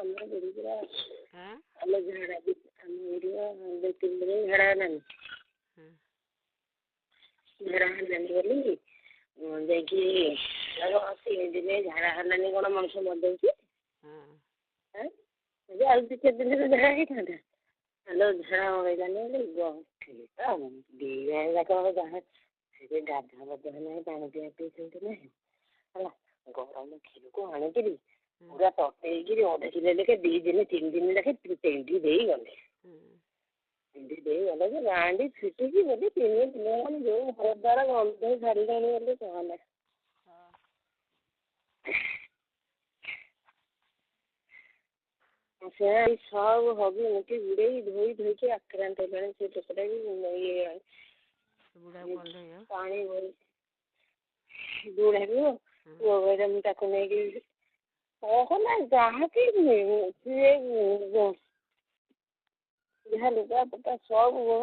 ଆମ ବୁଢୀ ପୁରା ଆଁ ଆମ ଝାଡା ବି ଆମ ଏରିଆ 2-3 ଦିନ ଝାଡା ହେଲାନି। ହଁ। ଝାଡା ହେଲାନି ବୋଲି ଯାଇକି 3 ଦିନ ଝାଡା ହେଲାନି, କଣ ମଣିଷ ମରିଯାଉଛି? ହଁ। ଆଁ, ଆଉ 2-4 ଦିନରେ ଝାଡା ହେଇଥାନ୍ତା। ହ୍ୟାଲୋ, ଝାଡା ମଗେଇଲାନି ବୋଲି ଦି ଜଣ ଯାକ ଯାହା ସେ ଗାଧୁଆ ପାଧୁଆ ନାହିଁ, ପାଣି ପିଆ ପିଇ ନାହିଁ, ହେଲା। ଗରମ କ୍ଷୀରକୁ ଆଣିକିରି ପୁରା ତତେଇକିରି 2.5 କିଲୋ ଲେଖେ 2 ଦିନ 3 ଦିନ ଲେଖେ ଟେଙ୍ଗି ଦେଇ ଗଲେ। ଟେଙ୍ଗି ଦେଇ ଗଲେ ଯେ ଗାଣ୍ଡି ଫିଟିକି ବୋଲି 3 ଦିନ ଯୋଉ ଘର ଦ୍ୱାର ଗନ୍ଧ ଛାଡ଼ିଲାଣି ବୋଲି କହନା। ସେ ସବୁ ହଗି ମୁତି ଗୁଡେଇ ଧୋଇ ଧୋଇକି ଆକ୍ରାନ୍ତ ହେଲାଣି ସେ ଲୋକଟା ବି ଇଏ ବୁଢା ଗନ୍ଧେଇ। ପାଣି ଭରି ବୁଢାକୁ ପୁଅ କହିଲା, ମୁଁ ତାକୁ ନେଇକି କହନା, ଯାହାକି ସିଏ ଯାହା ଲୁଗାପଟା ସବୁ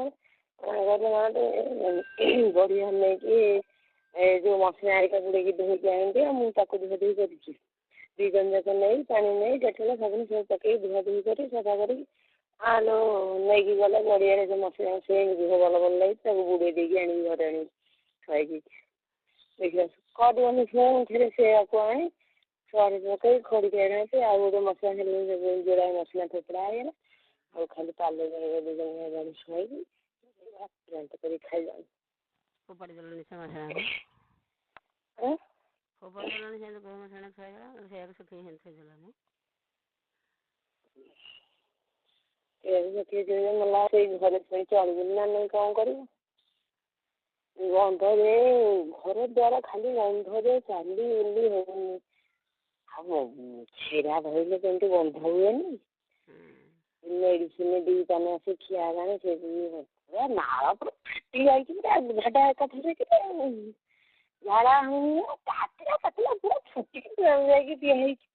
ବଢିଆ ନେଇକି ଏ ଯୋଉ ମସିଣା ହେରିକା ବୁଡେଇକି ଧୋଇକି ଆଣନ୍ତି, ଆଉ ମୁଁ ତାକୁ ଧୁଆ ଧୋଇ କରୁଛି। ଦି ଜଣ ଯାକ ନେଇ ପାଣି ନେଇ ଡେଟଲ ସାବୁନ ସବୁ ପକେଇକି ଧୁଆ ଧୋଇ କରି ସଫା କରିକି ଆଲୋ ନେଇକି ଗଲେ ଗଡିଆରେ। ସେ ମସିଣା ସେମିତି ଭଲ ଭଲ ଲାଗି ତାକୁ ବୁଡେଇ ଦେଇକି ଆଣିକି ଘରେ ଆଣିକି ଥୁଆଇକି ଦେଖିଲା କରିବନି। ପୁଣି ସେୟାକୁ ଆଣି ସର୍ଫ ପକେଇ ଖଡ଼ିକି ଆଣନ୍ତି, ଆଉ ଗୋଟେ ମସିଣା ହେଲେ ଯୋଡ଼ାଏ ମସିଣା ଫୋପଡ଼ା ହେଇଗଲା, ଆଉ ଖାଲି ପାଲ ଦି ଜଣ ଶୁଆଇକି ଆକ୍ରାନ୍ତ କରି ଖାଇଲାଣି। ଫୋପାଡ଼ି ଦେଲନି ସେ ମସିଣାକୁ? ଫୋପାଡ଼ି ଦେଲନି? ସେମିତି ମସିଣା ଥୁଆହେଇଥିଲା, ସେଇଆକୁ ଶୁଖେଇ ସେମିତି ଥୋଇଦେଲନି? ସେଠି ମଲା, ସେଇ ଘରେ ପୁଣି ଚଳିବୁନି ନା ନାଇଁ? କଣ କରିବୁ? ଗନ୍ଧରେ ଘର ଦ୍ୱାର ଖାଲି ଗନ୍ଧରେ ଚାଲି ବୁଲି ହଉନି। ଆଉ ଛେରା ଧୋଇଲେ କେମିତି ଗନ୍ଧ ହୁଏନି? ମେଡିସିନ ଦି ପାନ ଆସି ଖିଆ ହେଲାଣି। ସେ ପୁରା ନାଳ ପୁରା ଫାଟି ଯାଇଛି, ପୁରା ଝାଡା ଏକାଥରେ ଝାଡା ହଉନି, କାଟିଲା କାଟିଲା ପୁରା ଫୁଟିକି ଯାଇକି ଦିଆ ହେଇଛି।